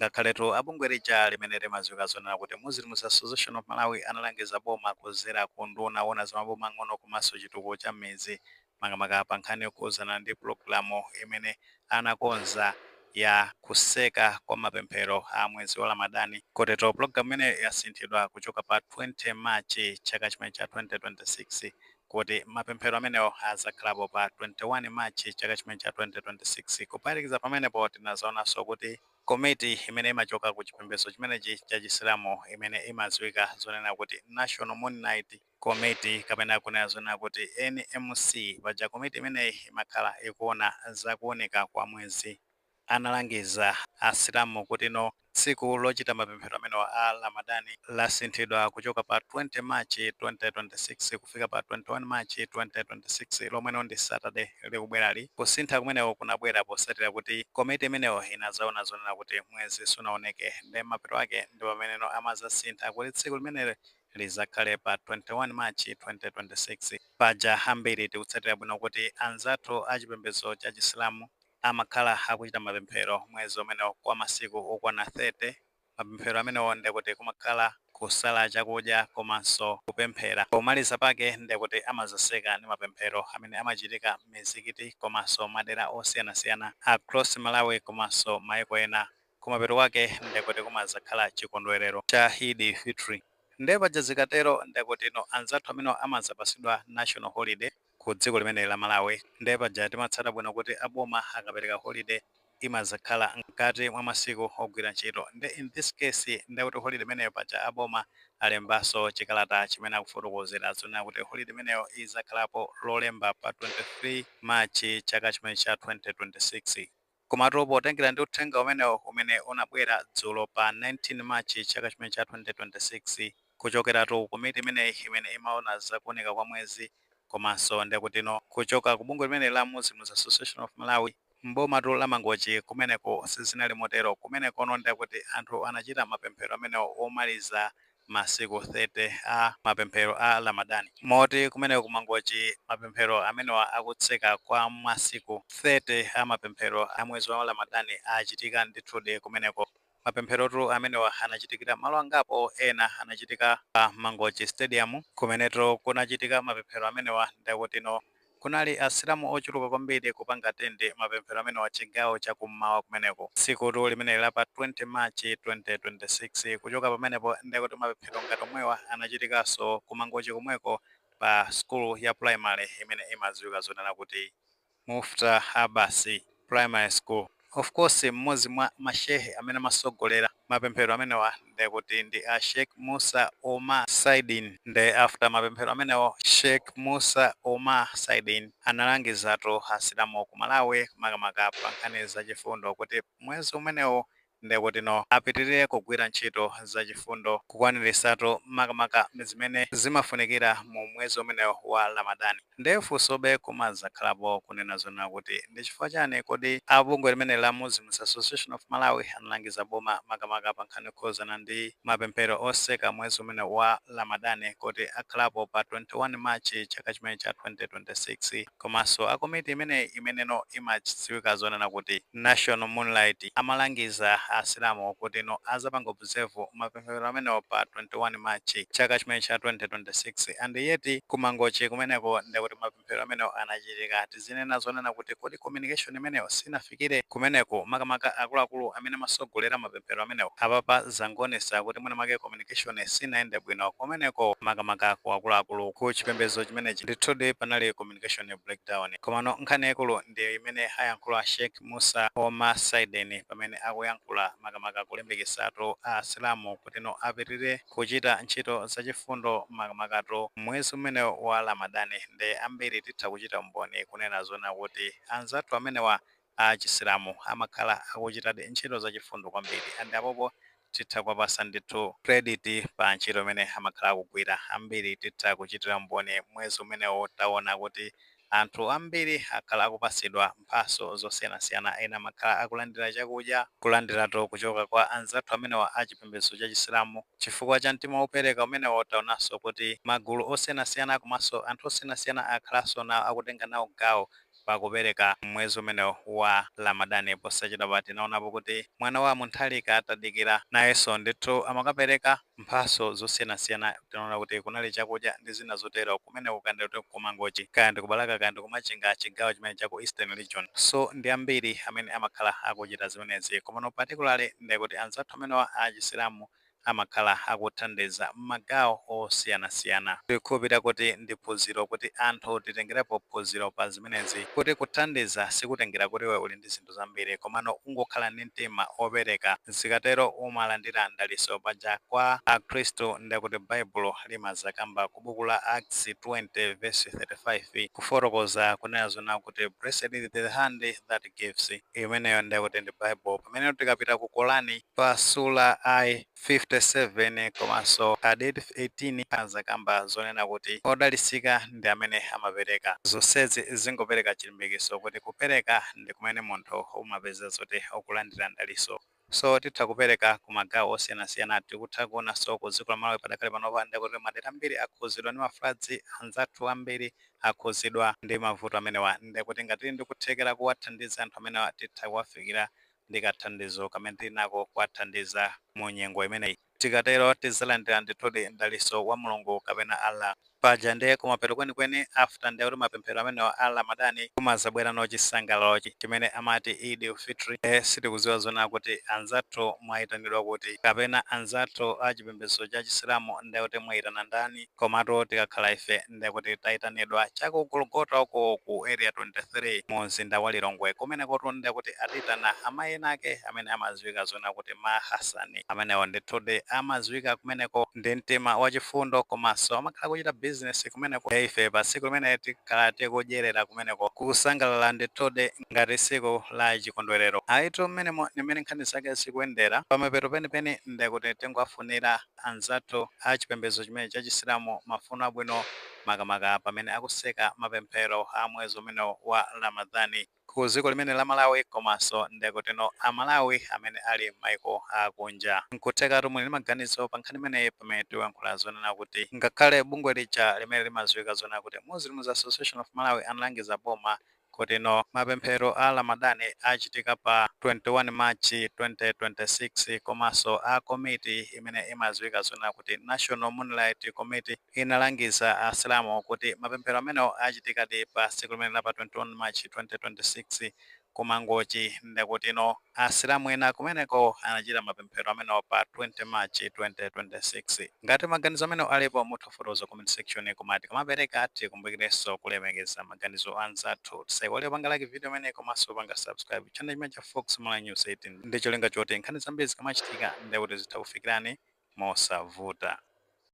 Ngakhaletu abungwe lija limene limadziwika zonena kuti Muslims Association of Malawi analangiza boma kudzera ku nduna yoona za maboma ang'ono komanso chitukuko cha m'midzi, makamaka pa nkhani yokhuzana ndi pulogalamu imene anakonza ya kutseka kwa mapemphero a mwezi wa Ramadani, kotero pulogalamu imeneyo yasinthidwa kuchoka pa 20 March chaka chimene cha 2026 kuti mapemphero amenewo azakhalapo pa 21 March chaka chimene cha 2026. Kuphatikiza pamenepo, tinazaonanso kuti komiti imene imachoka ku chipembedzo chimenechi cha Chisilamu, imene imadziwika zonena kuti National Moonlight Committee kapena kunena zonena kuti NMC, paja komiti imeneyi imakhala ikuona zakuoneka kwa mwezi, analangiza Asilamu kuti no, tsiku lochita mapemphero amenewa a Ramadani lasinthidwa kuchoka pa 20 March 2026 kufika pa 21 March 2026, lomweno ndi Saturday likubwerali. Kusintha kumenewo kunabwera posatira kuti komiti imeneyo inazaona zonena kuti mwezi sunaoneke, ndi mapeto ake ndi pameneno amazasintha kuti tsiku limeneli lizakhale pa 21 March 2026. Paja ambiri tikutsatira bwino kuti anzathu achipembedzo cha Chisilamu amakhala akuchita mapemphero mwezi umenewo kwa masiku okwana 30. Mapemphero amenewo ndekuti kumakhala kusala chakudya komanso kupemphera. Pomaliza pake ndekuti amazatseka ndi mapemphero amene amachitika m'mizikiti komanso madera osiyanasiyana across Malawi komanso maiko ena. Kumapeto kwake ndekuti kumazakhala chikondwerero cha Eid Fitri. Ndiye paja zikatero ndekuti no, anzathu amene amazapasidwa national holiday ku dziko limene la Malawi. Ndiye paja timatsata bwino kuti aboma akapereka holiday imazakhala mkati mwa masiku ogwira ntchito. Ndi in this case ndekuti holiday imeneyo, paja aboma alembanso chikalata chimene akufotokozera zonena kuti holiday imeneyo izakhalapo Lolemba pa 23 March chaka chimene cha 2026. Komatu potengera ndi uthenga umenewo umene unabwera dzulo pa 19 March chaka chimene cha 2026 kuchokeratu komiti imeneyi imene imaona zakuoneka kwa mwezi, komanso ndekutino kuchoka ku bungwe limene la Muslims Association of Malawi, mbomatu la Mangochi kumeneko sizinali motero. Kumenekono ndekuti anthu anachita mapemphero amenewo omaliza masiku 30 a mapemphero a Ramadani, moti kumeneko ku Mangochi mapemphero amenewa akutseka kwa masiku 30 a mapemphero a mwezi wa Ramadani achitika ndithudi kumeneko. Mapempherotu amenewa anachitikira malo angapo. Ena anachitika pa Mangochi Stadium. Kumeneto kunachitika mapemphero amenewa ndekutino kunali Asilamu ochuluka kwambiri kupanga attend mapemphero amenewa chigawo chakummawa kumeneko, tsiku limene la pa 20 March 2026. Kuchoka pamenepo ndekuti mapemphero ngati omwewa anachitikanso ku Mangochi komweko pa skulu ya primary imene imadziwika zonena kuti Mufta Abbas Primary School. Of course, mmodzi mwa mashehe amene amasogolera mapemphero amenewa ndekuti ndi a Sheikh Musa Omar Saidin. Nde after mapemphero amenewo, Sheikh Musa Omar Saidin analangizatu Asilamu ku Malawi, makamaka pa nkhani zachifundo, kuti mwezi umenewo ndekuti no, apitirire kugwira ntchito zachifundo, kukwanirisatu makamaka zimene zimafunikira mu mwezi umenewo wa Ramadani. Ndiye funsobe kumazakhalapo kunena zonena kuti ndi chifukwa chani kodi abungwe limene la Muslims Association of Malawi analangiza boma, makamaka pa nkhani yokhuzana ndi mapemphero otseka mwezi umene wa Ramadani, kuti akhalapo pa 21 March chaka chimene cha 2026, komanso akomiti imene imeneno imadziwika zonena kuti National Moonlight amalangiza Asilamu kuti no, azapanga observe mapemphero amenewo pa 21 March chaka chimene cha 2026, and yet kuMangochi kumeneko ndekuti mapemphero amenewo anachitika? Tizinena zonena kuti kodi communication imeneyo sinafikire kumeneko, makamaka akuluakulu amene amasogolera mapemphero amenewo? Apapa zangonesa kuti mwina make communication sinayende bwino kumeneko, makamaka ku akuluakulu ku chipembedzo chimenechi. Ndithudi panali communication breakdown. Komano nkhani yaikulu ndi imene ayankhula Sheikh Musa Omar Saiden pamene akuyankhula, makamaka kulimbikitsatu Asilamu kuti no, apitirire kuchita ntchito zachifundo, makamakatu mwezi umenewo wa Ramadani. Ndi ambiri titha kuchita umboni kunena zona kuti anzathu amenewa a Chisilamu amakhala akuchitadi ntchito zachifundo kwambiri, and apopo titha kuwapasa ndithu credit pa ntchito imene amakhala akugwira. Ambiri titha kuchitira umboni, mwezi umenewo taona kuti anthu ambiri akhala akupasidwa mphaso zosiyanasiyana. Ena amakhala akulandira chakudya, kulandiratu kuchoka kwa anzathu amenewa a chipembedzo cha Chisilamu chifukwa cha mtima wopereka umenewo. Taonanso kuti magulu osiyanasiyana komanso anthu osiyanasiyana akhalanso nawo akutenga nawo gawo pa Pakupereka mwezi umenewu wa Ramadani, posachedwa tinaonapo kuti mwana wa Mutharika atadikira nayenso ndithu amakapereka mphaso zosiyanasiyana. Tinaona kuti kunali chakudya ndi zina zotero kumene kukanda kuti kuMangochi, kaya ndi kuBalaka, kaya ndi kuMachinga, chigawo chimene chaku Eastern Region. So ndi ambiri amene amakhala akuchita zimenezi, komano particularly ndikuti anzathu amenewa achisilamu amakhala akuthandiza m'magawo osiyanasiyana. Tikukhulupirira kuti ndi phunziro kuti anthu titengerepo phunziro pa zimenezi, kuti kuthandiza sikutengera kuti iwe uli ndi zinthu zambiri, komano ungokhala ndi mtima opereka, zikatero umalandira mdalitso. Paja kwa Akhristu ndikuti Baibulo limazakamba ku buku la Acts 20 verse 35, kufotokoza kunena zona kuti "Blessed is the hand that gives." Imeneyo ndikuti ndi Bible. Pamene tikapita ku Korani pa sura I 57 komanso Hadith 18, azakamba zonena kuti odalitsika ndi amene amapereka. Zonsezi zingopereka chilimbikitso kuti kupereka ndi kumene munthu umapeza zoti ukulandira mdalitso. So titha kupereka ku magawo osiyanasiyana. Tikutha kuonanso ku dziko la Malawi padakali panopa ndikuti madera ambiri akhuzidwa ndi ma floods, anzathu ambiri akhuzidwa ndi mavuto amenewa. Ndikuti ngati ndi kuthekera kuwathandiza anthu amenewa, titha kuwafikira ndi kathandizo kamene tili nako, kuwathandiza mu nyengo imeneyi. Tikatero tizalandira ndithudi mdalitso wa Mulungu kapena Allah. Paja ndiye kumapeto kwenikweni, after ndiye kuti mapemphero amenewa a Ramadani, kumazabwera chisangalalo chimene amati Eid Fitri. Sitikudziwa zona kuti anzathu mwayitanidwa kuti, kapena anzathu a chipembedzo cha Chisilamu ndiye kuti mwayitana ndani, komatu tikakhala ife ndiye kuti tayitanidwa chaku Gologota uko ku Area 23 mu mzinda wa Lilongwe. Kumenekotu ndiye kuti atitana amayi ena ake amene amadziwika zona kuti Ma Hasani. Amenewo ndithudi amadziwika kumeneko ndi mtima wachifundo, komanso amakhala kuchita business kumeneko. Ife pa tsiku limene tikhala tikudyerera kumeneko, kusangalala ndithudi ngati tsiku la chikondwerero. Ayitu, mmenemo nimene nkhani zake zikuyendera. Pamapeto penipeni ndikuti tingowafunira anzathu a chipembedzo chimene cha Chisilamu mafuno abwino, makamaka pamene akuseka mapemphero a mwezi umenewu wa Ramadhani ku dziko limene la Malawi, komanso ndikutino Amalawi amene ali m'maiko akunja. Nkuthekatu muli ndi maganizo pa nkhani imeneyi, pamene tikuyankhula zonena kuti ngakhale bungwe lija limene limadziwika zonena kuti Muslims Association of Malawi analangiza boma kuti no, mapemphero a Ramadani achitika pa 21 March 2026, komanso a komiti imene imadziwika zonena kuti National Moonlight Committee inalangiza Asilamu kuti mapemphero amenewo achitikadi pa tsiku limene la pa 21 March 2026 kuMangochi, ndekutino Asilamu ena kumeneko anachita mapemphero amenewo pa 20 March 2026. Ngati maganizo amenewo alipo, mutha kufotokoza comment section. Koma tikamapereka, tikumbukirenso kulemekeza maganizo anzathu. Tisaiwale panga like video imene komanso panga subscribe channel chimene cha Fox Malawi News 18, ndi cholinga choti nkhani zambiri zikamachitika ndekuti zitha kufikirani mosavuta.